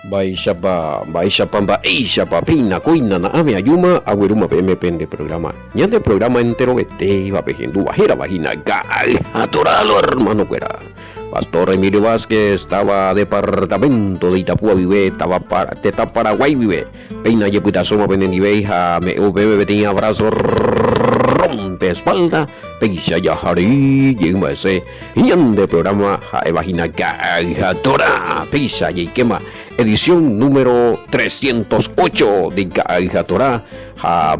Mba'éichapa, mba'éichapa, mba'éichapa, péina kóina na'ãme ajúma aguerúma peẽme pende programa. Ñande programa enterovetéva pehendúva hérava hína Ga'ay ha Toralo hermano-kuéra. Pastor Emilio Vázquez, táva departamento de Itapúa guive, táva tetã Paraguay guive. Péina jepytasóma penendivéi ha ame'ẽ upépe peteĩ abrazo rompe espalda, péicha jaha rei jeýma hese ñande programa ha'éva hína Ka'ay ha Torá, péicha jaikéma edición número 308 de Ka'ay ha Torá ha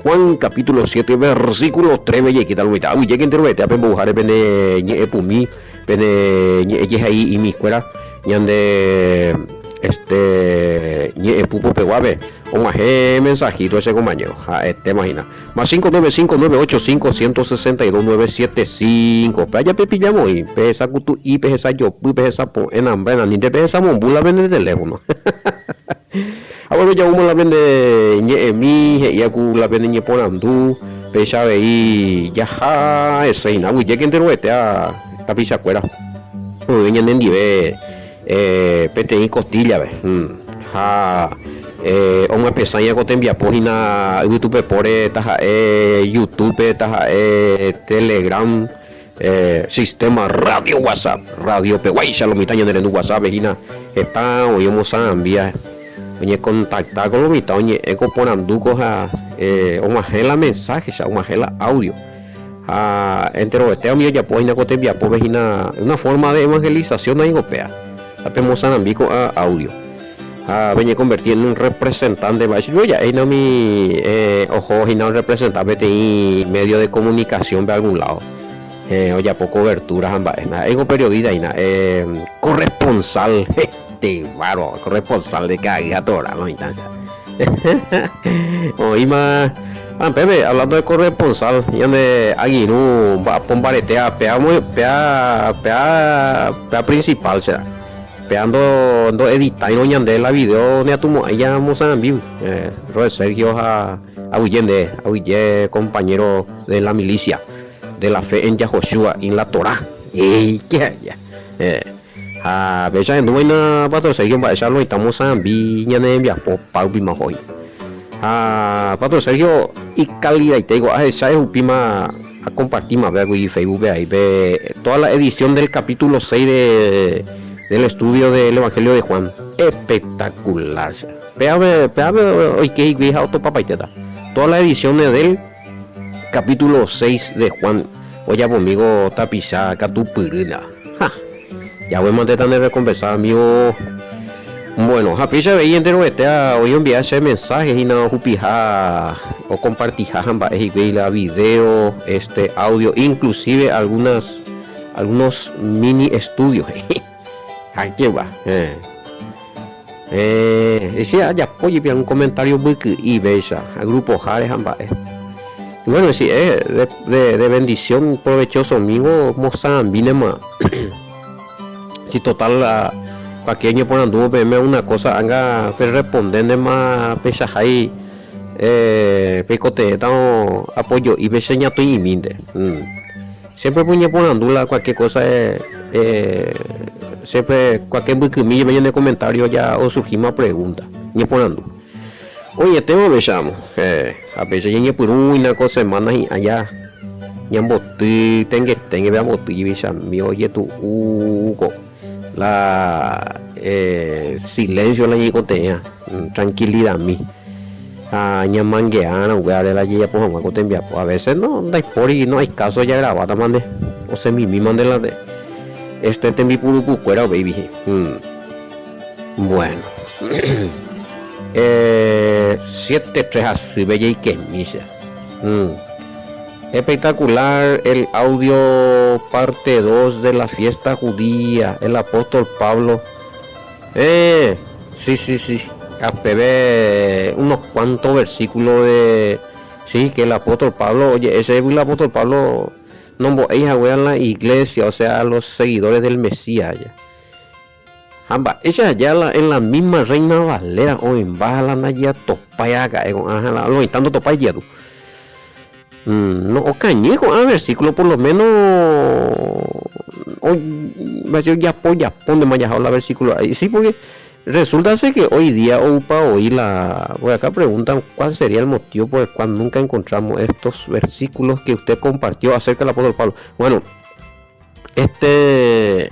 Juan capítulo 7 versículo 3 jaikéta lo mitã. Aguyjéke enterovete ápe mbovyháre pene ñe'ẽpumi, pene ñe'ẽ jehai imikuéra ñande este ñe'ẽpu popeguápe og̃uahẽ mensajito che compañero ha'etéma hína. Más 595 985 162 975 Pe aja pepilla voi, pehesa kutu'i, pehesa jopy, pehesa po'ẽ nambre, anínte pehesa mombu la pende teléfono. Ha bueno, jaúma la pende ñe'ẽmi, he'íva ku la pende ñeporandu, péicha avei jaha hese hína. Aguyjéke enterovetéva tapichakuéra oĩ ñanendive peteĩ costilla-pe. Ha omyapesãiva ko tembiapo hína yvytupepóre taha'e YouTube-pe, taha'e Telegram, Sistema radio WhatsApp, radio peguáicha lo mitã ñane rendu WhatsApp-pe hína heta oĩ omosãambia, oñecontacta con lo mitã oñe'ẽ ko porandúko ha og̃uahẽ la mensaje-cha, og̃uahẽ la audio. Ha enterovete umi ojapo hína ko tembiapópe hína una forma de evangelización ningo péa, ha pemosãambi ko'ã audio. Ha peñeconverti en un representante, mba'éicha piko ja'e hína umi oho hína orrepresenta peteĩ medio de comunicación-pe algún lado, ojapo cobertura ha mba'e. Ndaha'éiko periodista hína, corresponsal, hete bárbaro, corresponsal de Ka'aguy ha Torá lo mitã che. Oĩma, ah, pépe, hablando de corresponsal, ñande angirũ mba'apo mbaretéva, péa, péa, péa, péa principal che. Péa ndo editáirõ ñande la video neatumo'ãi ja mosãambígui. Roe Sergio ha aguyje nde, aguyje compañero de la milicia de la fe en Yahoshua in la Torah. Éike ja. Ha péicha ahendúvaina Pastor Sergio mba'éicha loĩta mosãambi ñane rembiapo páupima oho hína. Ha Pastor Sergio ikalidaite ahecha ehupíma Acompartíma va'ekue Facebook-pe ahí pe toda la edición del capítulo 6 de del estudio del Evangelio de Juan. Espectacular. Péame, péame oike hikuái ha otopapaitéta. Todas las ediciones del capítulo 6 de Juan ojapomígo tapicha katupyrýna. Ha! Jaguémante ta ne recompensada amigo. Bueno, ha péicha avei enterovete oĩ oenvia che mensaje hína ohupiha, okompartiha ha mba'e hikuái la video, este audio, inclusive algunas, algunos mini estudios. Ha kegua. Eh. Eh, che ajapo jepi algún comentario mbyky'i péicha, grupoháre ha mba'e. Y bueno, si es de, de, de bendición provechoso amigo, mosãambínema. Si total la cualquier ñeporandúvo peẽme una cosa anga pe respondénema peichahái eh, peikotevẽtarõ apoyo'i pe che ñatỹimínte. Mm. Siempre pe ñeporandu la cualquier cosa eh, eh, siempre cualquier mbykymi jepe ñane comentario ja osurgíma pregunta, ñeporandu. Oĩetéma upéicharamo, eh, ha péicha ñañepyrũina ko semana hi'ã ja ñamboty tengeténgue pe amboty jepichami ojetu'u ko la eh, silencio la ñaikotevẽva, tranquilidadmi ha ñamangeárõ upévare la jajapo hag̃ua ko tembiapo. A veces no ndaipóri, no hay caso jagraváta mante, osẽmimi mante la este tembipurukukuéra upéi. Bueno, eh, siete, tres hasýpe jaikemi che. Espectacular el audio parte 2 de la fiesta judía, el apóstol Pablo. Eh, sí, sí, sí. Apeve unos cuantos versículos de... Sí, que el apóstol Pablo, oye, ese es el apóstol Pablo nombo'éi hague a la iglesia, o sea, a los seguidores del Mesías. Ya. Ha mba'éicha aja la en la misma Reina Valera oĩmba ha la ndajatopái araka'e ko'ã ha la loĩta ndotopái jeru. Mm, no okañy ko'ã versículo por lo menos o, ojapo japóntema jaha la versículo ahí. Sí, porque Resulta-se que hoy día oupa oĩ la, porque acá preguntan cuál sería el motivo por el cual nunca encontramos estos versículos que usted compartió acerca del apóstol Pablo. Bueno, este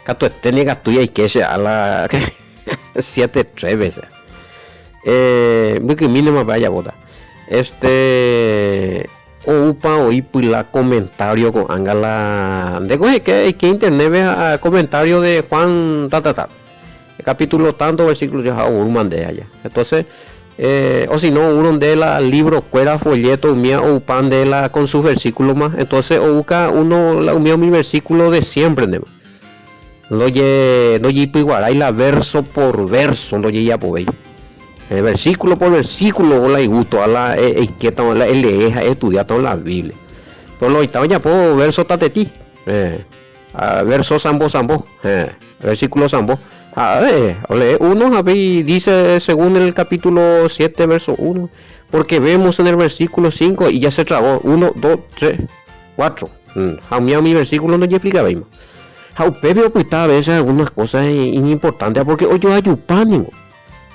katuete ni katu jaike che a la 7 3 veces. Eh, mbykymínema pe ajapóta. Este Oúpa oĩ pyla comentario ko'ág̃a la ndéko he'ike eike internet-pe ha comentario de Juan ta ta ta capítulo tanto versículo ha oúruma nde aja. Entonces o si no oúrõ nde la libro kuéra folleto umía oupa nde la con sus versículo ma entonces ouka uno la umía umi versículo de siempre ndéma. Ndoje ndojeipyguarái la verso por verso ndojejapovéi. Versículo por versículo la igusto a la eikéta la elee ha estudiáta la Biblia. Pero lo oĩta ojapo verso tateti, verso sambo sambo, versículo sambo. Ha olee uno ha avei dice según el capítulo 7 verso 1, porque vemos en el versículo 5 y ya se trabó, 1, 2, 3, 4. Ha umi umi versículo ndojeexplikavéima. Ha upépe opyta a veces algunas cosas iñimportanteva porque ojoajupa ningo.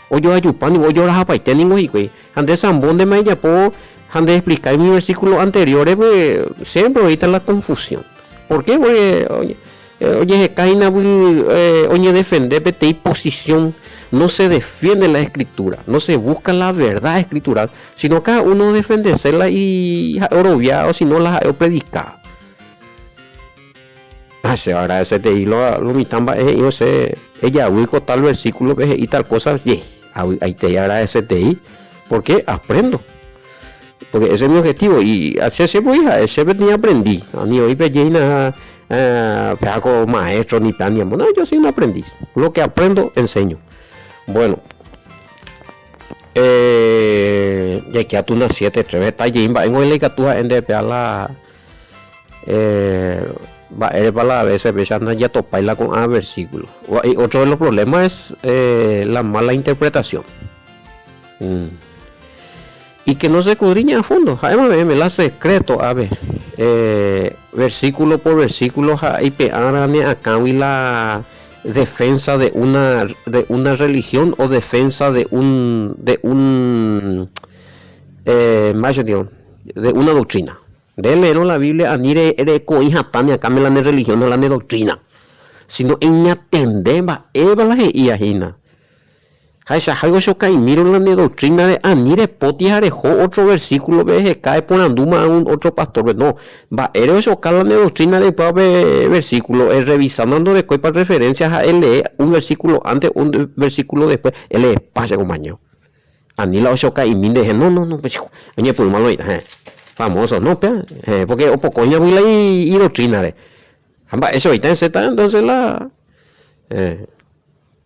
Ojoajupa ningo, ojorahapaite ningo hikuái. Ha nde sambo ndéma ejapo ha nde explikái umi versículo anteriores pe siempre oĩta la confusión. ¿Por qué? Porque ojeheka hína oñedefende peteĩ posición, no se defiende la escritura, no se busca la verdad escritural, sino cada uno odefendese la ha'e orovia o si no la ha'e opredika. Ha che agradecertei lo mitã mba'e he'írõ che ejavy ko tal versículo-pe he'i tal cosa, je, avy'aitei agradecertei porque aprendo. Porque ese es mi objetivo y che che voi ha'e che peteĩ aprendiz, ani oĩ peje hína péva ko maestro ni péva ni amo, no, yo soy un aprendiz, lo que aprendo enseño. Bueno, jaike atuna siete tres, heta jey mba'éngo la ikatu ha'e nde péva la Mba'érepa la a veces péicha ndajatopái la ko'ã versículo. Otro de los problemas es la mala interpretación. Y que no se escudriña a fondo. Ha'éma peẽme la secreto ápe versículo por versículo ha eipe'árã ne akãgui la defensa de una de una religión o defensa de un de un mba'éicha tio de una doctrina. Nde leérõ la Biblia ani reko'ĩ hatã ne akãme la ne religión ha la ne doctrina, sino eñatende mba'épa la he'íva hína. Jahechaháivo choka'imírõ la ne doctrina-re ani repoti ha reho otro versículo-pe eheka eporandúma algún otro pastor-pe. No, mba'ére ochoka la ne doctrina-re upéva pe versículo, errevisána ndorekóipa referencia ha elee un versículo antes, un versículo después, eleepa che compañero. Ani la ochoka imi nderehe, no, no, no, oñepyrũma lo oĩta, héẽ, famoso, no, péa, héẽ, porque opoko hína la idoctrina-re. Ha mba'éicha oĩta hese-ta entonces la, héẽ,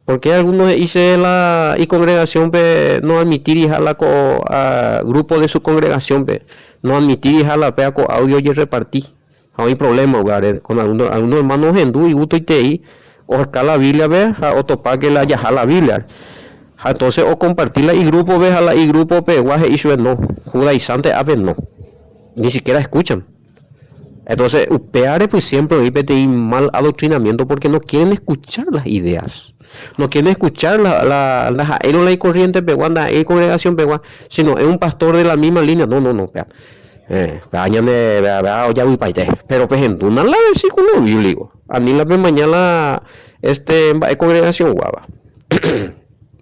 porque algunos he'i che la icongregación-pe no admitiriha la ko grupo de su congregación-pe, no admitiriha la péa ko audio ojerreparti, ha oĩ problema upévare con algunos, algunos hermano ohendu igustoitei oheka la Biblia-pe ha otopa que la jaha la Biblia-re. Ha entonces okomparti la igrupo-pe ha la igrupo-pegua he'i chupe no, judaizante ápe no, ni siquiera escuchan. Entonces upévare pues siempre oĩ peteĩ mal adoctrinamiento porque no quieren escuchar las ideas, no quieren escuchar la, la, ndaha'éirõ la icorriente-pegua, ndaha'éi icongregación-pegua, sino es un pastor de la misma línea, no, no, no, péa. Péva ñande péva ojavypaite. Péro pehendúna la versículo bíblico. Ani la pemaña la este mba'e congregación-guáva.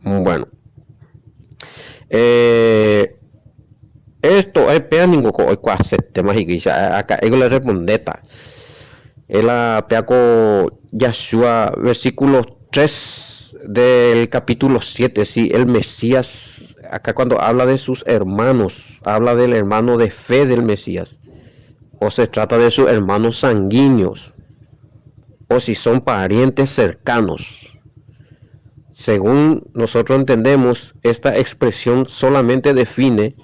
Bueno. Esto es péva ningo ko oikuaasetéma hikuái aka'éko la respondéta. La péva ko Yahshua versículo 3 del capítulo 7, si el Mesías, acá cuando habla de sus hermanos, habla del hermano de fe del Mesías, o se trata de sus hermanos sanguíneos, o si son parientes cercanos. Según nosotros entendemos, esta expresión solamente define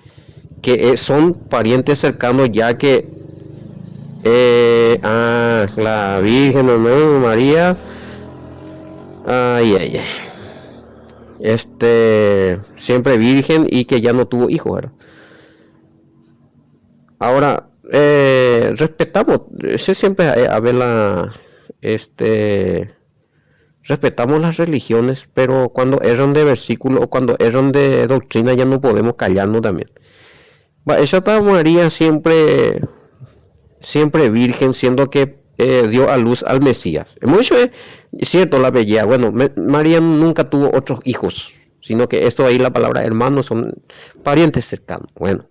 que son parientes cercanos, ya que eh, ah, la Virgen ¿no? María, ay, ay, ay, este, siempre virgen y que ya no tuvo hijos, ¿verdad? Ahora, eh, respetamos, ese siempre a ver la, este, Respetamos las religiones, pero cuando erran de versículo o cuando erran de doctrina ya no podemos callarnos también. Mba'éichapa María siempre, siempre virgen siendo que eh, dio a luz al Mesías? Hemos dicho, es cierto la belleza. Bueno, María nunca tuvo otros hijos, sino que esto ahí la palabra hermanos son parientes cercanos. Bueno,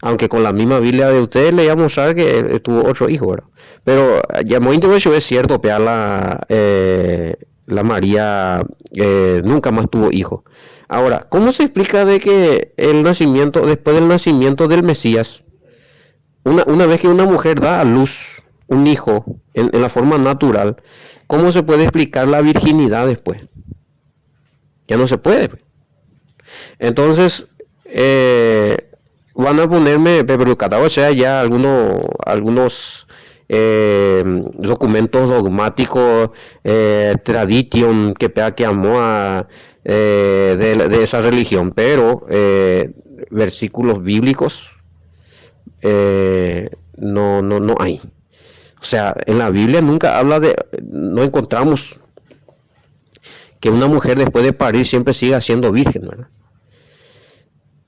aunque con la misma Biblia de ustedes le iba a mostrar que eh, tuvo otro hijo, ¿verdad? Pero ya muy es cierto, pea la, eh, la María eh, nunca más tuvo hijo. Ahora, ¿cómo se explica de que el nacimiento, después del nacimiento del Mesías, una, una vez que una mujer da a luz un hijo en, en la forma natural, ¿cómo se puede explicar la virginidad después? Ya no se puede. Pues. Entonces, eh, van a ponerme, pero o sea, ya algunos, algunos eh, documentos dogmáticos, eh, tradition que pega que amó a, eh, de, de, esa religión, pero eh, versículos bíblicos eh, no, no, no hay. O sea, en la Biblia nunca habla de, no encontramos que una mujer después de parir siempre siga siendo virgen, ¿verdad?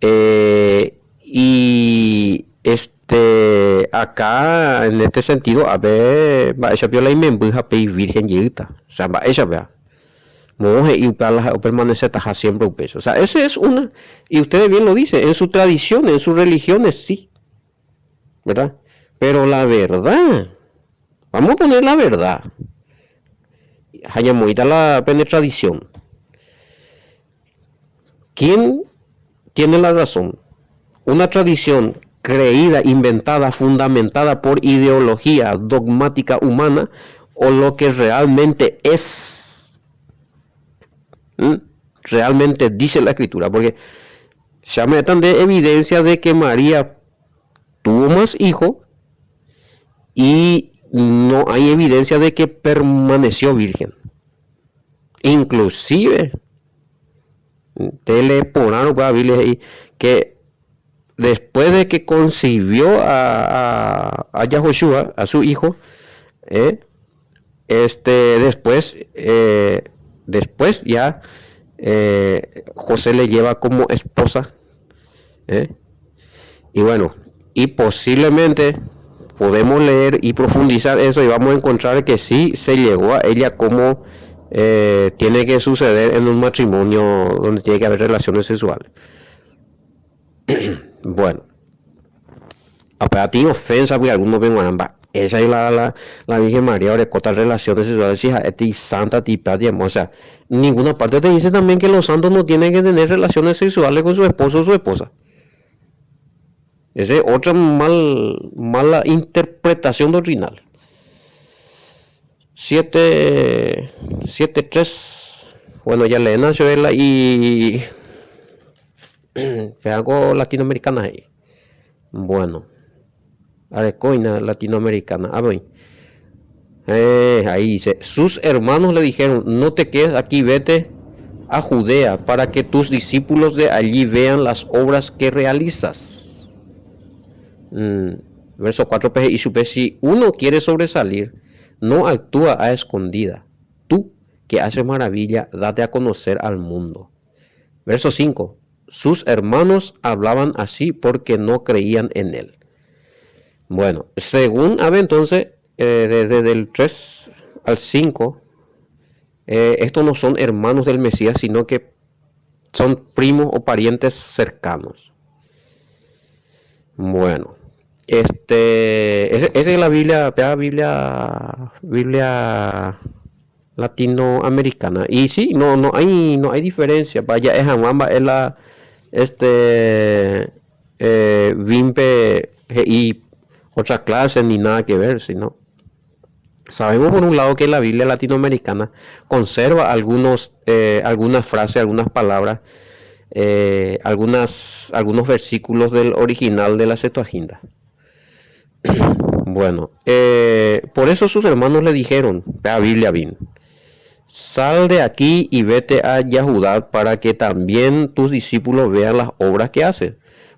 Eh, y este acá en este sentido, a ver, mba'éicha la imemby ha pe virgen jeýta. O sea, mba'éicha péva. Moõ he'i upéva la opermanecetaha siempre upéicha. O sea, ese es una, y ustedes bien lo dicen, en su tradición, en sus religiones sí. ¿Verdad? Pero la verdad, vamos a poner la verdad. Ha ñamoĩta la pene tradición. ¿Quién tiene la razón? Una tradición creída, inventada, fundamentada por ideología dogmática humana o lo que realmente es. ¿Mm? Realmente dice la escritura, porque se metan de evidencia de que María tuvo más hijos y no hay evidencia de que permaneció virgen. Inclusive, te le Biblia que después de que concibió a, a, a Yahushua, a su hijo, eh, este, después, eh, después ya eh, José le lleva como esposa. Eh, y bueno, y posiblemente podemos leer y profundizar eso y vamos a encontrar que sí se llegó a ella como eh, tiene que suceder en un matrimonio donde tiene que haber relaciones sexuales. Bueno, a ti ofensa porque algunos ven esa es la, la, la Virgen María orekóta relaciones sexuales hija este santa tipa o sea, ninguna parte te dice también que los santos no tienen que tener relaciones sexuales con su esposo o su esposa. Esa es otra mal, mala interpretación doctrinal. 7, 7, 3. Bueno, ya leen a y algo latinoamericana ahí. Bueno, arecoina latinoamericana. A ver. Eh, ahí dice, sus hermanos le dijeron, no te quedes aquí, vete a Judea para que tus discípulos de allí vean las obras que realizas. Mm, verso 4, y supe, si uno quiere sobresalir, no actúa a escondida. Tú, que haces maravilla, date a conocer al mundo. Verso 5, sus hermanos hablaban así porque no creían en él. Bueno, según a ver entonces, eh, desde el 3 al 5, eh, estos no son hermanos del Mesías, sino que son primos o parientes cercanos. Bueno, este, esa es la Biblia, Biblia, Biblia latinoamericana. Y sí, no, no hay, no hay diferencia. Vaya, es es la, este, eh, Vimpe y otra clase ni nada que ver, sino sabemos por un lado que la Biblia latinoamericana conserva algunos, eh, algunas frases, algunas palabras, eh, algunas, algunos versículos del original de la Septuaginta. Bueno, eh, por eso sus hermanos le dijeron, la Biblia vino, sal de aquí y vete a Yahudá para que también tus discípulos vean las obras que haces.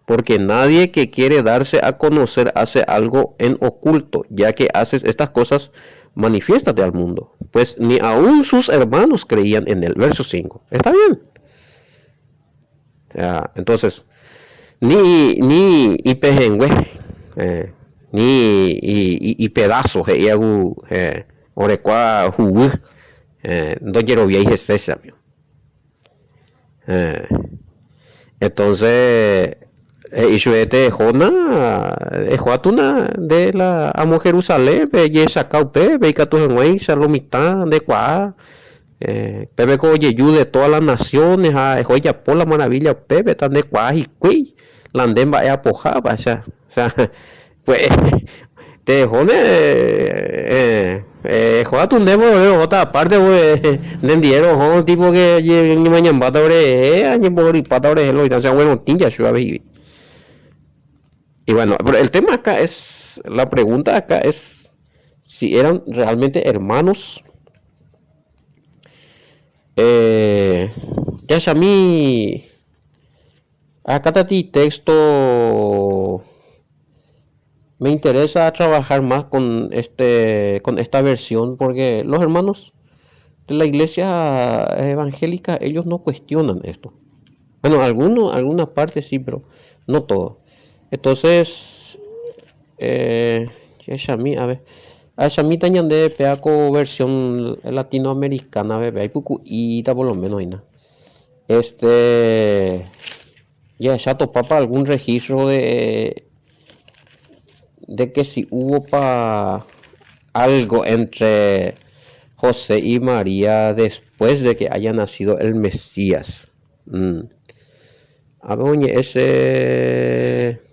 Porque nadie que quiere darse a conocer hace algo en oculto, ya que haces estas cosas, manifiéstate al mundo. Pues ni aún sus hermanos creían en él. Verso 5. Está bien. Ya, entonces, ni, ni ipehẽngue, eh, ni ipedazo he'i agu eh, orekua huguy, eh, ndojeroviái hese che amigo. Eh, entonces, he'i chupe tehóna, ejoatúna nde la amo Jerusalén-pe ejechaka upépe ikatu hag̃uáicha lo mitã ndekuaa. Pépe ko ojeju de todas las naciones ha eho ejapo la maravilla upépe ta ndekuaa hikuái la nde mba'e apoháva cha cha pues tehóne eho atu nde ore rohóta aparte pues nendie roho tipo que ñemañambáta orerehe ha ñembohorypáta orehe lo mitã che aguerotĩ jachu avei. Y bueno, pero el tema acá es, la pregunta acá es si eran realmente hermanos. Eh, jahechami akatati texto me interesa trabajar más con este con esta versión porque los hermanos de la iglesia evangélica ellos no cuestionan esto. Bueno, algunos, algunas partes sí, pero no todo. Entonces, eh, jahechami, a ver. Ahechamíta ñande péa ko versión latinoamericana peve, aipuku'íta por lo menos hína. Este, jahecha topápa algún registro de, de que si hubo pa algo entre José y María después de que haya nacido el Mesías. Mm. A ver, oñe'ẽ che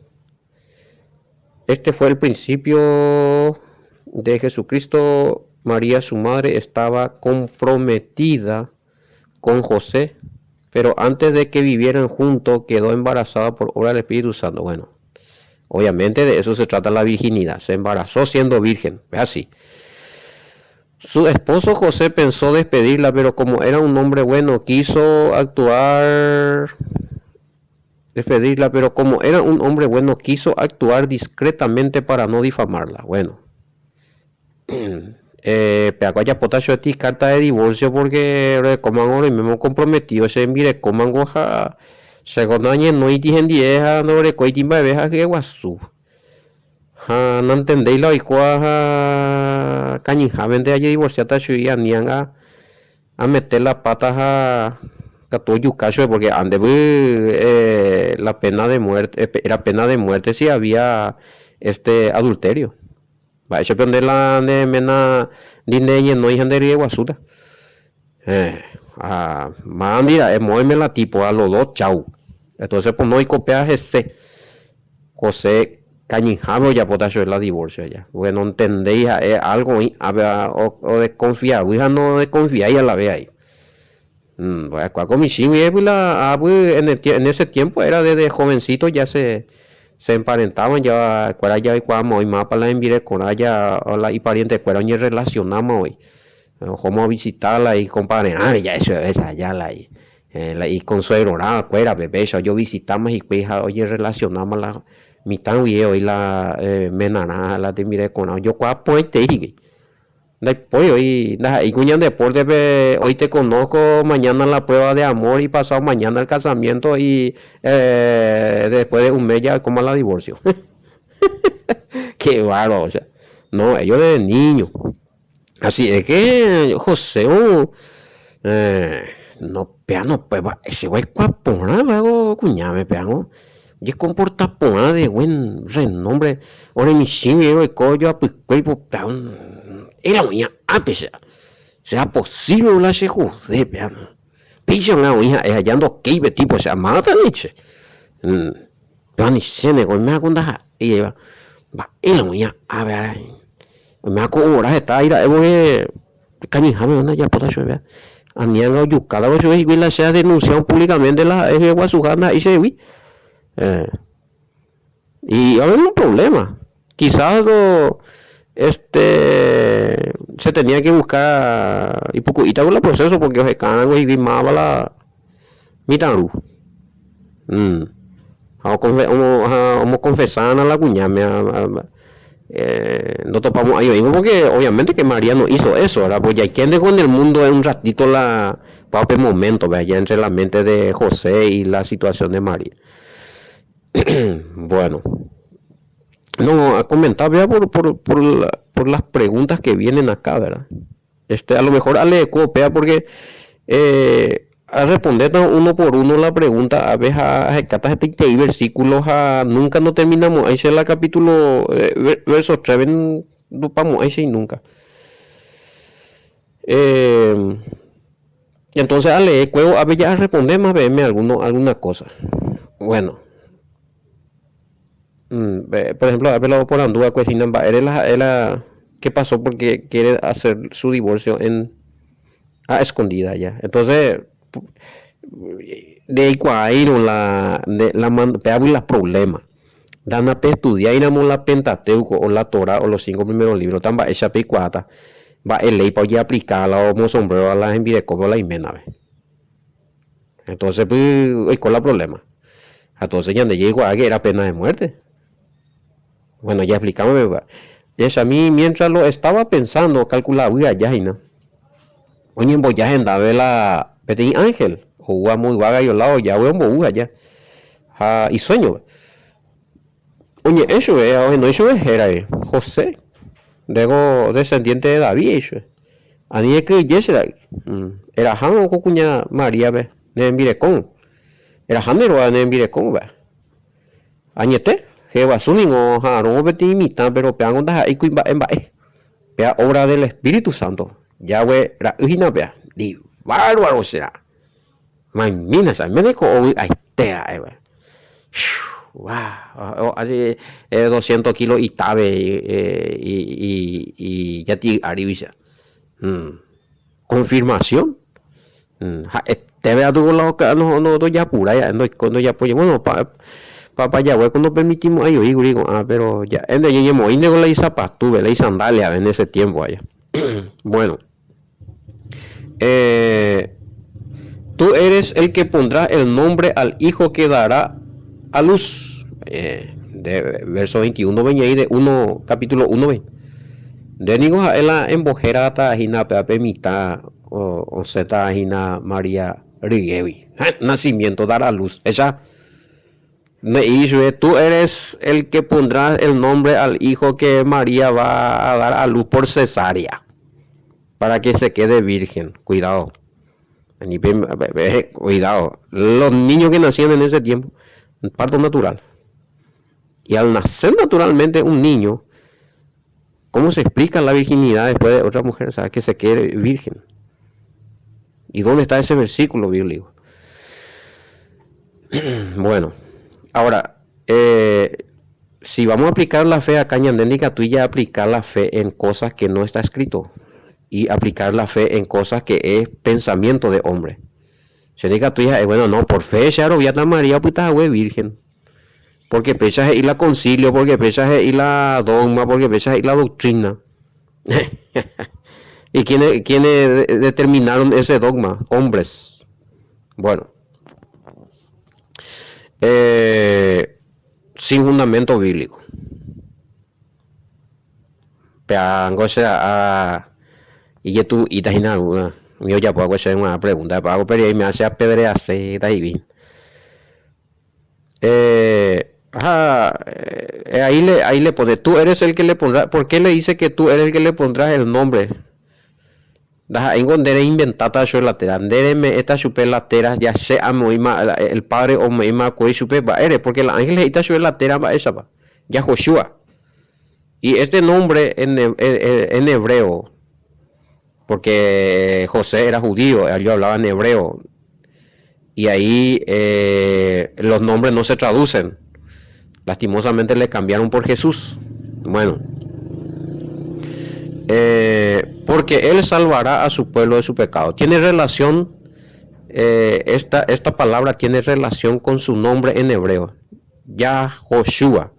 Este fue el principio de Jesucristo. María, su madre, estaba comprometida con José, pero antes de que vivieran juntos quedó embarazada por obra del Espíritu Santo. Bueno, obviamente de eso se trata la virginidad. Se embarazó siendo virgen, es así. Su esposo José pensó despedirla, pero como era un hombre bueno, quiso actuar despedirla, pero como era un hombre bueno, quiso actuar discretamente para no difamarla. Bueno, eh, peako ajapóta chueti carta de divorcio porque orekomango roimemo comprometido che rembirekomango ha cheko nañenóiti hendie ha ndorekóiti mba'eve ha hyeguasu. Ha nantendéi la oikóva ha kañyhámente ajedivorciáta chui ani anga Amete la pata ha katu ojuka chupe porque andevy la pena de muerte, era pena de muerte si había este adulterio. Mba'éichapa nde la ne ména ndi ne ñenói ha nde ryeguasúta. Héẽ, ha mávandi ra'e moõime la tipo a los dos chau. Entonces pono oikopea hese. José kañyháme ojapóta chupe la divorcio aja, porque nontendéi ha'e algo oĩ ápe odesconfiavy ha nodesconfiái a la vez ahí. Mba'ekuaa ko michĩ guive la ápy en ese tiempo era desde jovencito ya se se emparentaban ya kuéra ya oikuaáma oĩ mápa la hembirekorã ja la iparientekuéra oñerrelacionáma oĩ. Ohóma ovisita la icompadrerãre ja'e chupe aja la La ikonsuegrorã kuérape péicha ojovisitáma hikuái ha ojerrelasionáma la mitã guive oĩ la menarã ha la tembirekorã ojokuaa porãitei hikuái. Ndaipóri oĩ, ndaha'éi ku ñande depórtepe hoy te conozco, mañana la prueba de amor y pasado mañana el casamiento y después de un mes ya oikóma la divorcio. Qué bárbaro, osea. No, ellos desde niño. Así es que José no péa no péva ese oikuaa porãva ko kuñáme péango ojekomporta porã de buen renombre ore michĩgui roiko ojoapykuéi po péa era oĩ ápe che sea posible la che jode péa péicha oĩ ha'e ha ja ndokéi pe tipo che amáta ni che péa ni chéne ko oime ko ndaha'éiva mba'e la oĩ ápe Oiméva ko óra heta ira'e vove kañyháme oĩna ojapóta chupe. Ani anga ojukátavo chupe hikuái la che adenunciado públicamente la ha'e hyeguasuha ndaha'éi chehegui. Eh, y va a haber un problema. Quizás do, este, se tenía que buscar ipuku'íta la proceso porque ohekárãngo hikuái máva la mitãru. Mm. Ha omoconfesárã la kuñáme. Ndotopamo'ãi oĩvo porque obviamente que María no hizo eso, verdad? Pues jaikénte con el mundo un ratito la pa upe momento-pe aja entre la mente de José y la situación de María. Bueno, no, akomenta péva por, por, por, la, por las preguntas que vienen acá, verdad? Este, a lo mejor aleeko péva porque eh, a respondéta uno por uno la pregunta, a veces ahekáta hetaiterei versículo ha nunca no terminamo'ãi che la capítulo eh, verso 3 ndopamo'ãi che nunca. Eh, entonces aleekuévo ápe ja arrespondéma peẽme alguno, alguna cosa. Bueno. Mm, por ejemplo, ápe la oporandu va'ekue hína mba'ére la ha'e la qué pasó porque quiere hacer su divorcio en a escondida ya. Entonces, ndeikuaáirõ la la péagui la problema. Ndana pestudiáiramo la Pentateuco o la Torá o los cinco primeros libros, ta mba'éicha peikuaáta mba'e léipa ojeaplika la omosombrero la hembirekópe o la iménape. Entonces py oiko la problema. Entonces ñande jaikuaa que era pena de muerte. Bueno, ya explicamos upéva. Jahechami mientras lo estaba pensando, ocalculavy aja hína, oñemboja hendáve la peteĩ ángel ou amo yvága ioláo ojágui ombou aja ha isueñope. Oñe'ẽ chupe ha ohenói chupe héragui, José, ndéko descendiente de David he'i chupe. Ani ekyhyje che ra'y. Erahárõ ko kuña Maríape ne rembirekógui. Eraha nde róga ne rembirekógui. Añete, hyeguasu ningo oha'arõ peteĩ mitã péro péango ndaha'éi kuimba'e mba'e. Péa obra del Espíritu Santo. Yahweh ra'y hína péa. Ndivárvaro che ra'a. Maimína che, améneko ovy'aite ra'e. Doscientos kilo itáve ijati'y árigui che. Confirmación. Ha'etéve atu la ndojapurái ha'e ndoiko ndojapói bueno papa jaguéko nopermitimo'ãi voi kuri ko'ã péro ja'énte ñañemoĩnte ko la isapatúpe la isandáliape en ese tiempo aja. Bueno tú eres el que pondrás el nombre al hijo que dará a luz nde verso 21 pe ñaĩ de uno capítulo uno pe nde niko ha'e la embohérata hína péva pe mitã Osẽta hína María ryégui. Ha, nacimiento, dar a luz. Echa, he'i ichupe, Tú eres el que pondrás el nombre al hijo que María va a dar a luz por cesárea, para que se quede virgen. Cuidado. Ani pe, cuidado. Los niños que nacían en ese tiempo, parto natural. Y al nacer naturalmente un niño, ¿Cómo se explica la virginidad después de otra mujer? O sea, que se quede virgen. ¿Y dónde está ese versículo bíblico? Bueno, ahora, eh, si vamos a aplicar la fe acá, ñande ndikatúi jaaplika la fe en cosas que no está escrito y aplicar la fe en cosas que es pensamiento de hombre. Che ndikatúi ha'e, bueno, no, por fe che aroviáta María opyta hague virgen. Pórke péicha he'i la concilio, pórke péicha he'i la dogma, pórke péicha he'i la doctrina. ¿Y quiénes, quiénes determinaron ese dogma? Hombres. Bueno. Eh, sin fundamento bíblico. Peango che a ijetu'u'íta hína alguna umi ojapo va'ekue chéve g̃uarã pregunta, pago pe rire che apedreaséta hivi. Eh, ha, eh, ahí le, ahí le pone, tú eres el que le pondrás, ¿por qué le dice que tú eres el que le pondrás el nombre? Ndaha'éingo nde reinventáta chupe la téra, nde reme'ẽta chupe la téra, ya che amoĩma, el padre ome'ẽma kuri chupe, mba'ére? Porque la ángel he'íta chupe la téra mba'éichapa, Yahoshua. Y este nombre en, en hebreo, porque José era judío, ellos hablaban hebreo, y ahí eh, los nombres no se traducen. Lastimosamente le cambiaron por Jesús. Bueno, eh, porque Él salvará a su pueblo de su pecado. Tiene relación, eh, esta, esta palabra tiene relación con su nombre en hebreo, Yahoshua.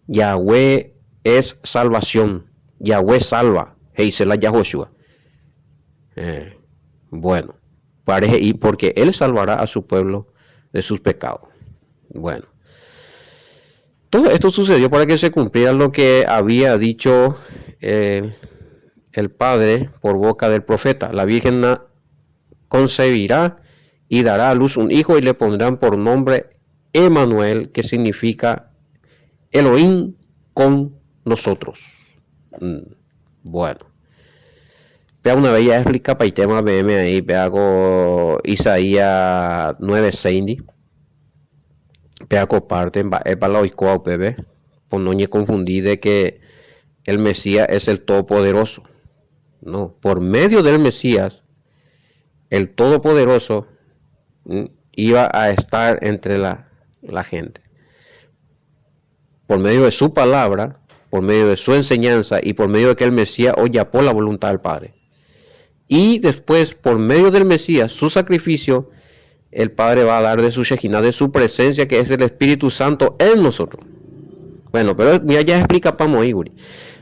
Yahweh es salvación, Yahweh salva, he'ise la Yahoshua. Eh, bueno, pare he'i porque Él salvará a su pueblo de sus pecados. Bueno. Todo esto sucedió para que se cumpliera lo que había dicho el, el Padre por boca del profeta. La Virgen concebirá y dará a luz un hijo y le pondrán por nombre Emanuel, que significa Elohim con nosotros. Mm, bueno. Péa una vez ya explicapaitéma peẽme ahí, péa ko Isaías 9:6 ndi. Péa ko parte mba'épa la oikóva upépe, po no ñeconfundi de que el Mesías es el Todopoderoso. No, por medio del Mesías, el Todopoderoso iba a estar entre la, la gente. Por medio de su palabra, por medio de su enseñanza y por medio de que el Mesías ojapo la voluntad del Padre. Y después, por medio del Mesías, su sacrificio, el Padre va a dar de su Shekinah, de su presencia, que es el Espíritu Santo en nosotros. Bueno, pero ya, ya explica Pamo Iguri.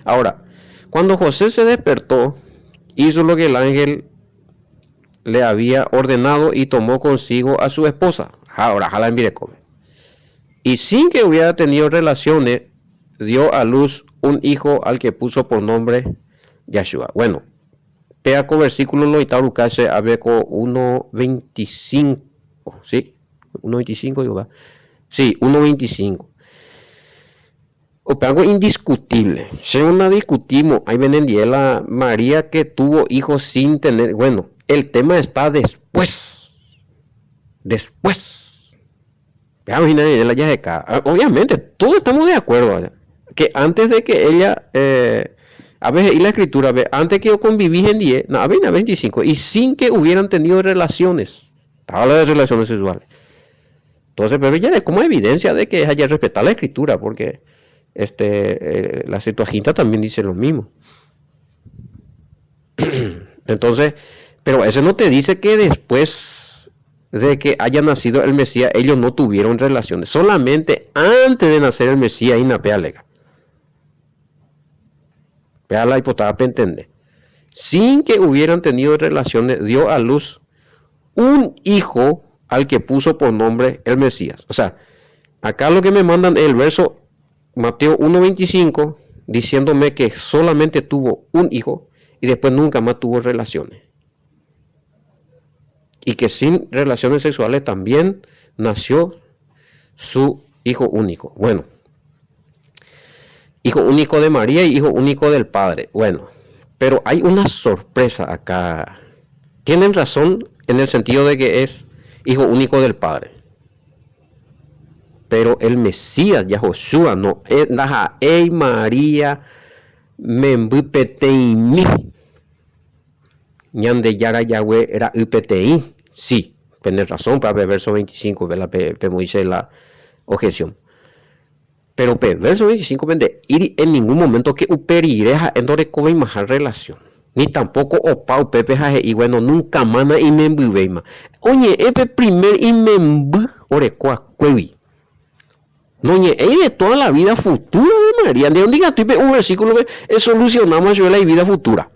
Ahora, cuando José se despertó, hizo lo que el ángel le había ordenado y tomó consigo a su esposa. Ahora, jala Y sin que hubiera tenido relaciones, dio a luz un hijo al que puso por nombre Yahshua. Bueno, péa ko versículo loitauruka che ave ko 1.25, ¿sí? 1.25 digo, va. Sí, 1.25. Upévango indiscutible. Che una discutimos, ahí ven la María que tuvo hijos sin tener, bueno, el tema está después. Después. Veamos, ah, obviamente, todos estamos de acuerdo. Que antes de que ella, eh, a veces, y la escritura, ve, antes que yo conviví en 10, no, a 25, y sin que hubieran tenido relaciones. Estaba hablando de relaciones sexuales. Entonces, pero ya es como evidencia de que haya respetar la escritura, porque este, eh, la Septuaginta también dice lo mismo. Entonces, pero eso no te dice que después de que haya nacido el Mesías, ellos no tuvieron relaciones. Solamente antes de nacer el Mesías, hína péa lega. Péa la aipota pentende. Sin que hubieran tenido relaciones, dio a luz un hijo al que puso por nombre el Mesías. O sea, acá lo que me mandan es el verso Mateo 1.25, diciéndome que solamente tuvo un hijo y después nunca más tuvo relaciones. Y que sin relaciones sexuales también nació su hijo único. Bueno, hijo único de María y hijo único del Padre. Bueno, pero hay una sorpresa acá. Tienen razón en el sentido de que es hijo único del Padre. Pero el Mesías, Yahoshua, no es ndaha'éi María memby peteĩmi. Ñandejára Yahweh ra'y peteĩ. Sí, tenés razón, pa pe verso 25, la pe, pe Moisés la objeción. Pero pe verso 25 nde'íri en ningún momento que upe rire ha'e ndorekoveimaha relación. Ni tampoco opa upépe ha he'i bueno nunca más na'imembyvéima. Oñe'ẽ pe primer imemby orekoakuégui. Noñe'ẽi de toda la vida futura de María. Nde ndikatúi pe un versículo-pe esolucionáma chupe la ivida futura.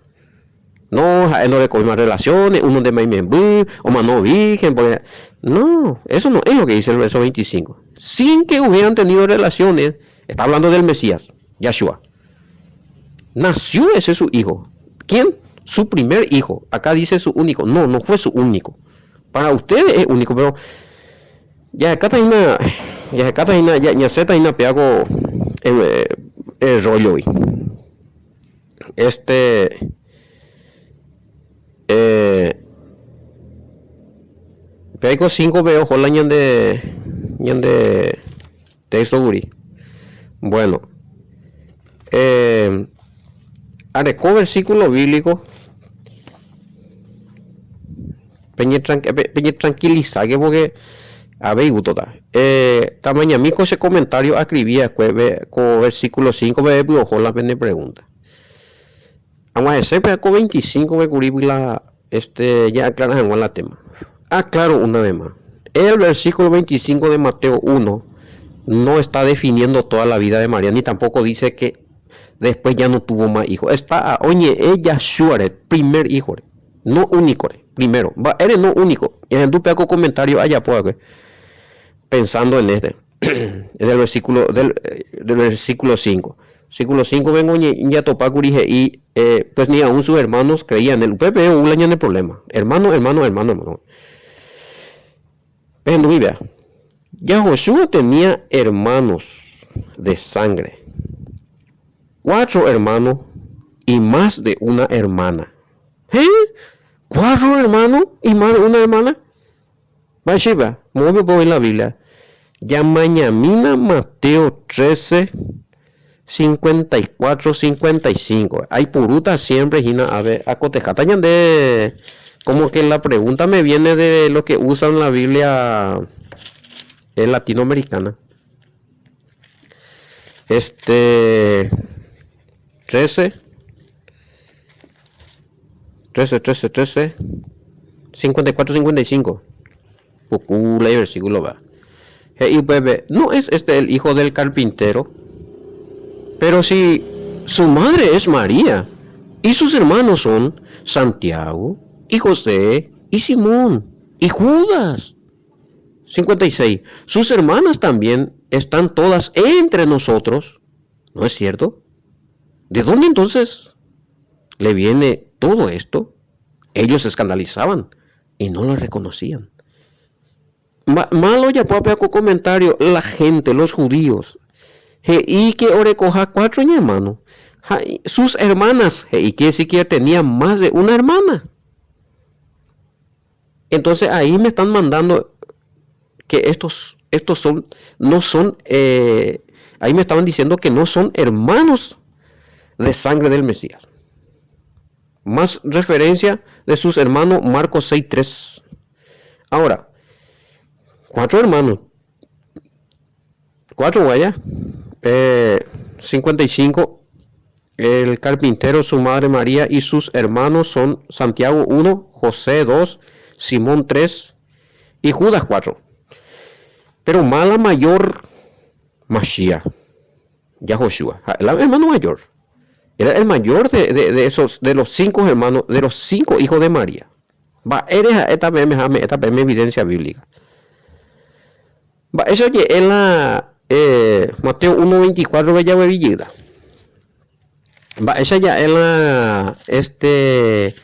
No, ha'e ndorekovéima relaciones, uno ndéma imemby, omano virgen, porque... No, eso no es lo que dice el verso 25. Sin que hubieran tenido relaciones, está hablando del Mesías, Yahshua. Nació ese su hijo. ¿Quién? Su primer hijo. Acá dice su único. No, no fue su único. Para ustedes es único, pero ya acá está ya acá está ya ya se está péa ko el, el rollo hoy. Este eh, péa 5 veo la ñande ñande texto guri. Bueno, eh, areko versículo bíblico peñe tranquilizáke porque avei gustota. Eh, tamañami ko che comentario ascribí va'ekue ko versículo 5 peve pyoho la pene pregunta. Ag̃uahẽse pe ko 25 pe kuri la este ya aclara hag̃ua la tema. Aclaro una vez más. El versículo 25 de Mateo 1 no está definiendo toda la vida de María, ni tampoco dice que después ya no tuvo más hijos. Está oñe'ẽ Yahshua, primer hijo, no único, primero. Va, eres no único. Y en tu comentario allá puede pensando en este. En el versículo, del, del versículo 5. Versículo 5 vengo ñatopákuri he'i, eh, pues ni aún sus hermanos creían en él. Upépe ou la ñane problema. Hermano, hermano, hermano, hermano. Pehendumi vea. Yahoshua tenía hermanos de sangre. Cuatro hermanos y más de una hermana. Héẽ? Cuatro hermanos y más de una hermana? Mba'éichapa? Moõpepa oĩ la Biblia? Jamañamína Mateo 13, 54, 55. Aipurúta siempre hína ave akoteháta ñande como que la pregunta me viene de lo que usan la Biblia latinoamericana. Este 13 13 13 13 54 55 Puku la versículo va. He'i upépe, No es este el hijo del carpintero? Pero si su madre es María, y sus hermanos son Santiago, y José, y Simón, y Judas. 56. Sus hermanas también están todas entre nosotros. ¿No es cierto? ¿De dónde entonces le viene todo esto? Ellos se escandalizaban y no lo reconocían. Malo ya puedo comentario, la gente, los judíos. He'i que orekoha cuatro hermanos. Sus hermanas, he'i que siquiera tenía más de una hermana. Entonces ahí me están mandando que estos, estos son, no son, eh, ahí me estaban diciendo que no son hermanos de sangre del Mesías. Más referencia de sus hermanos, Marcos 6.3. Ahora, cuatro hermanos. Cuatro, vaya. 55. Eh, el carpintero, su madre María y sus hermanos son Santiago 1, José 2, Simón 3 y Judas 4. Pero mala mayor, Mashiach, Yahoshua, el hermano mayor. Era el mayor de, de, esos, de los cinco hermanos, de los cinco hijos de María. Mba'ére ha'éta peẽme ha ame'ẽta peẽme evidencia bíblica. Mba'éicha oje'e la Mateo 1.24 pe jaguevijýta. Mba'éicha ja'e la este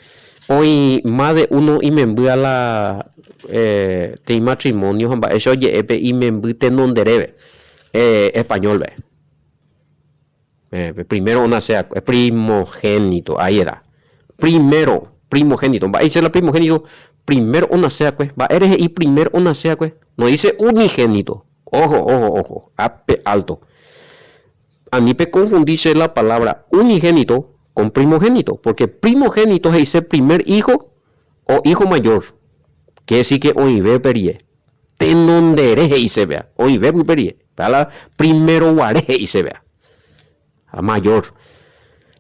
oĩ más de uno imembýa la teĩ matrimonio ha mba'éicha oje'e pe imemby tenonderéve español-pe. Pe primero onase va'ekue, primogénito, ahí era. Primero, primogénito. Mba'éicha la primogénito? Primero onase va'ekue. Mba'ére he'i primer onase va'ekue? No dice unigénito. Ojo, ojo, ojo, ápe alto. Ani peconfundi che la palabra unigénito con primogénito, porque primogénito he'ise primer hijo o hijo mayor. Quiere decir que oĩve upe rie. Tenondere he'ise péa, oĩve pype rie. Péa la primero guare he'ise péa. Ha mayor.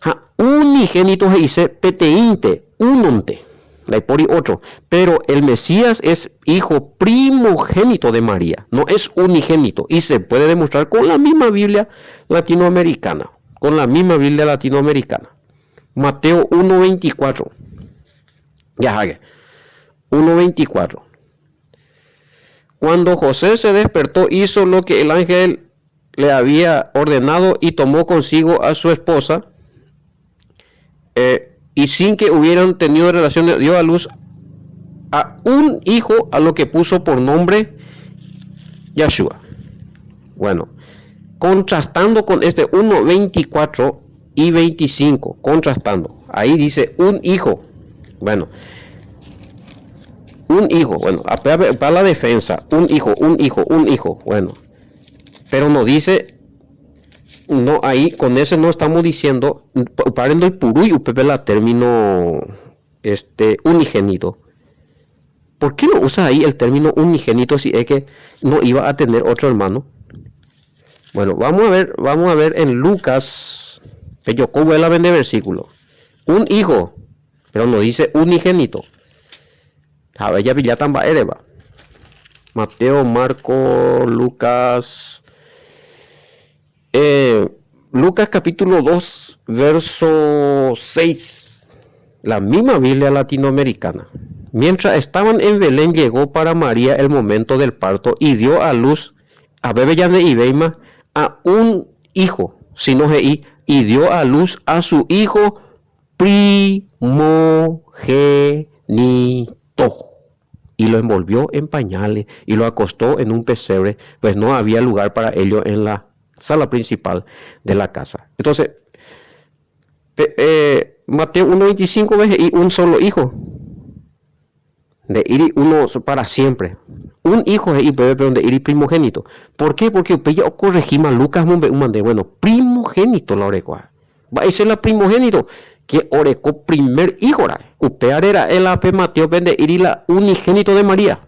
Ha unigénito he'ise peteĩnte, únonte, ndaipóri ótro. Pero el Mesías es hijo primogénito de María, no es unigénito. Y se puede demostrar con la misma Biblia latinoamericana. Con la misma Biblia latinoamericana. Mateo 1.24. Jaháke. 1.24. Cuando José se despertó, hizo lo que el ángel le había ordenado y tomó consigo a su esposa, eh, y sin que hubieran tenido relaciones, dio a luz a un hijo a lo que puso por nombre Yahshua. Bueno, contrastando con este 1, 24 y 25, contrastando. Ahí dice un hijo. Bueno, un hijo, bueno, para la defensa, un hijo, un hijo, un hijo, bueno. Pero no dice, no, ahí con ese no estamos diciendo, upévare ndoipurúi upépe la término este unigénito. ¿Por qué no usa ahí el término unigénito si es que no iba a tener otro hermano? Bueno, vamos a ver, vamos a ver en Lucas, pejoko la vende versículo. Un hijo, pero no dice unigénito. Jave japilláta mba'éreva. Mateo, Marco, Lucas. Eh, Lucas capítulo 2, verso 6. La misma Biblia latinoamericana. Mientras estaban en Belén llegó para María el momento del parto y dio a luz Aveve ya nde'ivéima a un hijo, sino he'i y dio a luz a su hijo primogénito. Y lo envolvió en pañales y lo acostó en un pesebre, pues no había lugar para ello en la sala principal de la casa. Entonces, eh, Mateo 1.25 ve he'i un solo hijo. Nde'íri uno para siempre. Un hijo he'i upépe pero nde'íri primogénito. ¿Por qué? Porque upéi okorrehíma Lucas mombe'úma nde, bueno, primogénito la orekóva. Mba'éicha la primogénito? Que oreko primer hijo ra'e. Upévare ra'e la pe Mateope nde'íri la unigénito de María.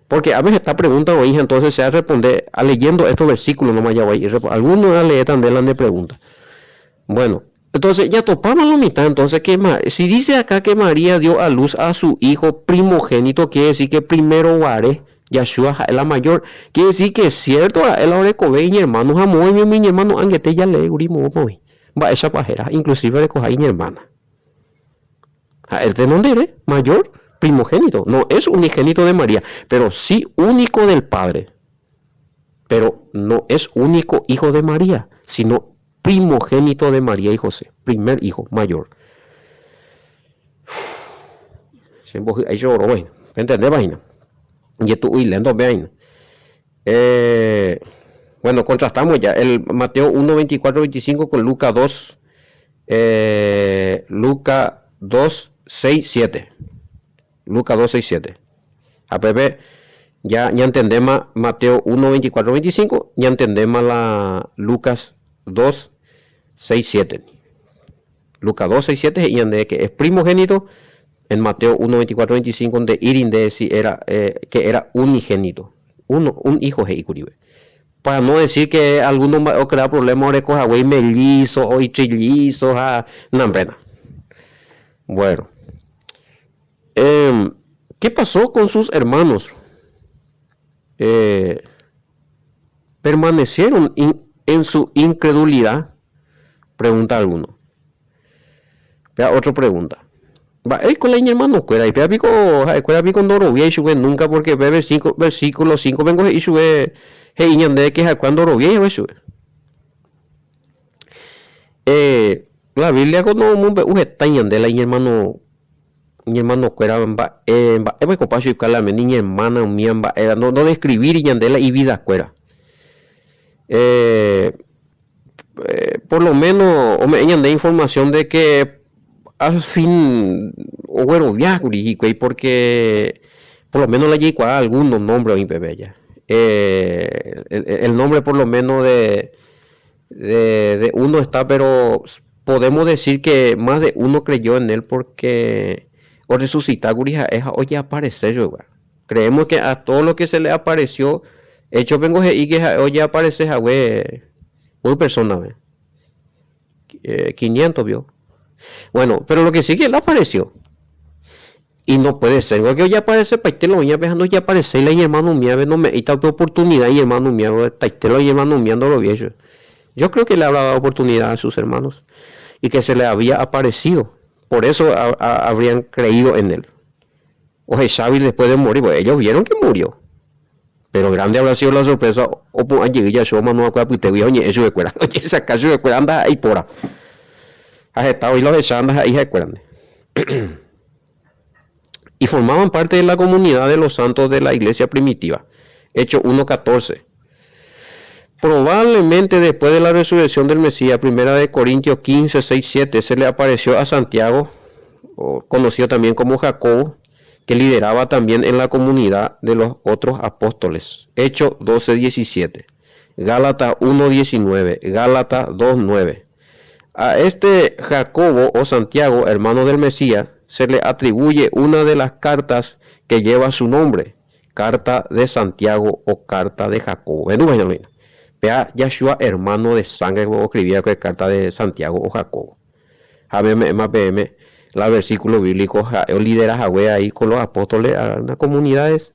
Porque ápe heta pregunta oĩ ha entonces che arresponde leyendo estos versículos nomás ya voy alguno aleéta nde la nde pregunta. Bueno, entonces jatopáma lo mitad entonces que si dice acá que María dio a luz a su hijo primogénito quiere decir que primero guare Yahshua ha'e la mayor, quiere decir que es cierto ra'e la orekove iñermano ha moõime umi iñermano angete jalee kuri moõpa oĩ mba'éichapa héra inclusive orekoha iñermana. Ha'e tenondere, mayor, primogénito, no es unigénito de María, pero sí único del Padre. Pero no es único hijo de María, sino primogénito de María y José, primer hijo, mayor. Che mbohy'ái che oróva hína. Pentendépa hína? Ijetu'u ilénto péva hína. Eh, bueno, contrastamos ya el Mateo 1, 24, 25 con Lucas 2, eh, Lucas 2, 6, 7. Lucas 2, 6, 7. Ha pépe ya ñantendéma Mateo 1, 24, 25, ñantendéma la Lucas 2, 6, 7. Lucas 2, 6, 7 he'i ñande que es primogénito, en Mateo 1, 24, 25 nde'íri nde si era, eh, que era unigénito. Uno, un hijo he'i kurive. Para no decir que alguno mba'e ocrea problema oreko hague imellizo o itrillizo ha nambrena. Bueno. Eh, ¿qué pasó con sus hermanos? Eh, ¿Permanecieron in, en su incredulidad? Pregunta alguno. Péa otro pregunta. Mba'éiko la iñermanokuéra? Péa piko ha'ekuéra piko ndoroviái chupe nunca porque pe versículo 5 pengo he'i chupe he'i ñandéve que ha'ekuéra ndoroviái hague chupe. Eh, la Biblia ko nomombe'u heta ñande la iñermano iñermanokuéra mba'e mba'épa oikopa chupe la iñermana umíva mba'e no ndodescribíri ñande la ividakuéra. Eh, por lo menos ome'ẽ ñande información de que al fin oguerovia kuri hikuái porque por lo menos la jaikuaa algunos nombre oĩ peve aja. Eh, el, el nombre por lo menos de, de, de uno está, pero podemos decir que más de uno creyó en él porque orresucita kuri ha'e ha ojeaparece chugua. Creemos que a todo lo que se le apareció, hecho pengo he'i que ha'e ojeaparece hague muy persona, ve. 500 vio. Bueno, pero lo que sí que él apareció. Y no puede ser, que ojeaparece paite lo oĩva ha ndojeaparecéi la iñermano umíva, no me'ẽita upe oportunidad iñermano umíva, taite lo iñermano umíva ndoroviái chupe. Yo creo que le habrá dado oportunidad a sus hermanos y que se le había aparecido. Por eso habrían creído en él. Ohechágui después de morir, pues ellos vieron que murió. Pero grande habrá sido la sorpresa opu'ã jey Yahshua omanóva'ekue apytégui ha oñe'ẽ chupekuéra. Ojesaka chupekuéra ndaha'éi póra. Ha heta oĩ la ohecháva ndaha'éi ha'ekuérante. Y formaban parte de la comunidad de los santos de la iglesia primitiva. Hechos 1.14. Probablemente después de la resurrección del Mesías, primera de Corintios 15, 6, 7, se le apareció a Santiago, conocido también como Jacobo, que lideraba también en la comunidad de los otros apóstoles. Hechos 12, 17. Gálatas 1, 19. Gálatas 2, 9. A este Jacobo o Santiago, hermano del Mesías, se le atribuye una de las cartas que lleva su nombre, Carta de Santiago o Carta de Jacobo. Péa Yahshua hermano de sangre oscribía ko Carta de Santiago o Jacobo. Ha me'ẽma peẽme la versículo bíblico ha'e olidera hague ahí con los apóstoles a una comunidades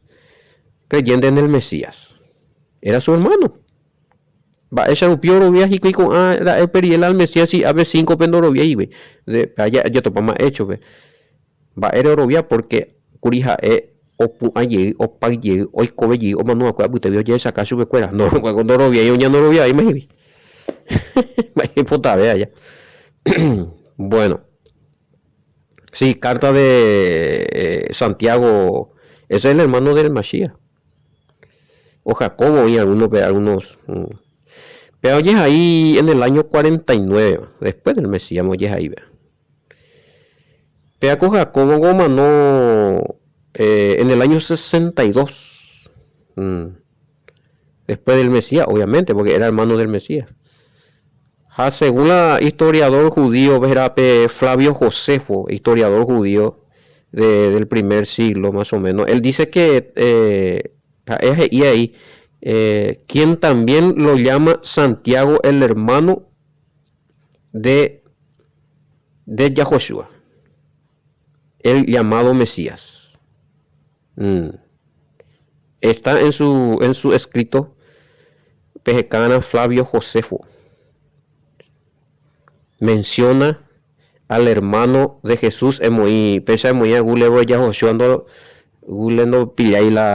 creyentes en el Mesías. Era su hermano. Mba'éicha rupi orovia hikuái ko'ã ra'e periel al Mesías si ápe 5-pe ndoroviáigui. Jatopáma Hechos-pe. Mba'ére orovia porque kuri ha'e. opu'ã jey, opáy jey, oikove jey omano'akue apytégui ojehechaka chupekuéra. Ndoroviái oñandoroviavéima hígui. Mba'e ipotave aja. Bueno. Sí, carta de Santiago, ese es el hermano del Mashiach. O Jacobo oĩ algunos, algunos. Pero ojehai en el año 49, después del Mesías ojehai. Péa ko Jacobo omano en el año 62. Después del Mesías, obviamente, porque era hermano del Mesías. Ha según la historiador judío, héra pe Flavio Josefo, historiador judío de, del primer siglo más o menos, él dice que eh, ha'e he'i ahí, eh, quien también lo llama Santiago el hermano de, de Yahoshua, el llamado Mesías. Mm. Está en su, en su escrito Pehekana Flavio Josefo. Menciona al hermano de Jesús emoĩ péicha emoĩ Google Yahoshua ndo Google ndopillái la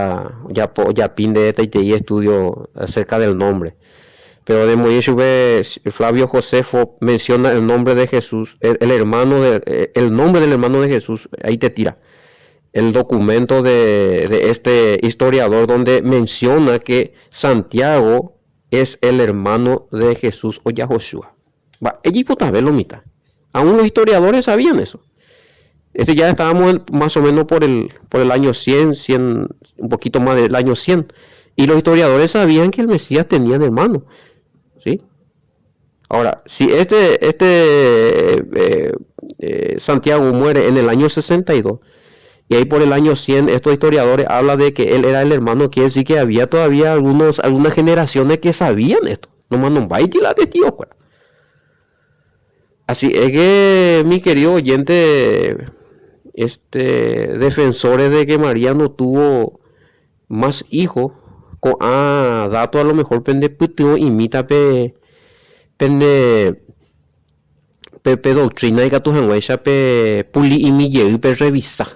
ojapo ojapi nde hetaitei estudio acerca del nombre. Pero remoĩ chupe Flavio Josefo menciona el nombre de Jesús, el, el hermano de, el nombre del hermano de Jesús, ahí te tira el documento de, de este historiador donde menciona que Santiago es el hermano de Jesús o Yahoshua. Mba'e jeipotave lo mitã. Aún los historiadores sabían eso. Este ya estábamos más o menos por el, por el año 100, 100, un poquito más del año 100. Y los historiadores sabían que el Mesías tenía un hermano. ¿Sí? Ahora, si este, este eh, eh, Santiago muere en el año 62, y ahí por el año 100 estos historiadores hablan de que él era el hermano, quiere decir que había todavía algunos, algunas generaciones que sabían esto. No más la de tío, pues. Así es que, mi querido oyente, este, defensores de que María no tuvo más hijos, ko'ã dato a lo mejor pende pytyvõ imita pe pende pe pe doctrina ikatu hag̃uáicha pe puli'imi jey pe revisa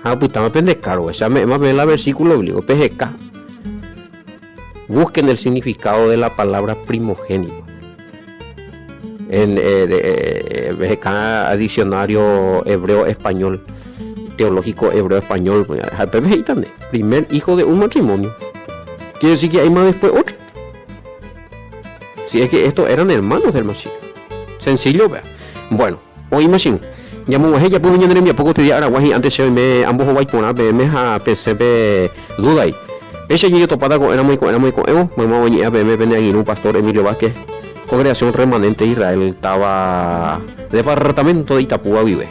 ha opytáma pende kárgo. Che ame'ẽma peẽ la versículo bíblico, peheka. Busquen el significado de la palabra primogénito. En eh, eh, peheka diccionario hebreo español, teológico hebreo español, ha pépe he'íta nde, primer hijo de un matrimonio. Quiere decir que hay más después otro. Si es que estos eran hermanos del Mashiach. Sencillo, vea. Bueno, oĩ machín. Ñamog̃uahẽ japývo ñane rembiapo ko tedia aragua hi'ãnte che oime ambohovái porã peẽme ha pesẽ pe dúdai. Péicha ñañotopáta ko'ẽramo iko'ẽramo iko'ẽvo, mayma oñe'ẽva peẽme pene angirũ Pastor Emilio Vázquez, Congregación Remanente Israel táva Departamento de Itapúa guive.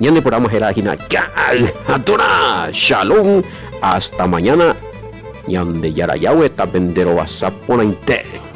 Ñane programa héra hína Ka'ay ha Torá! Shalom! Hasta mañana! Ñandejára Yahweh tapenderovasa porãite!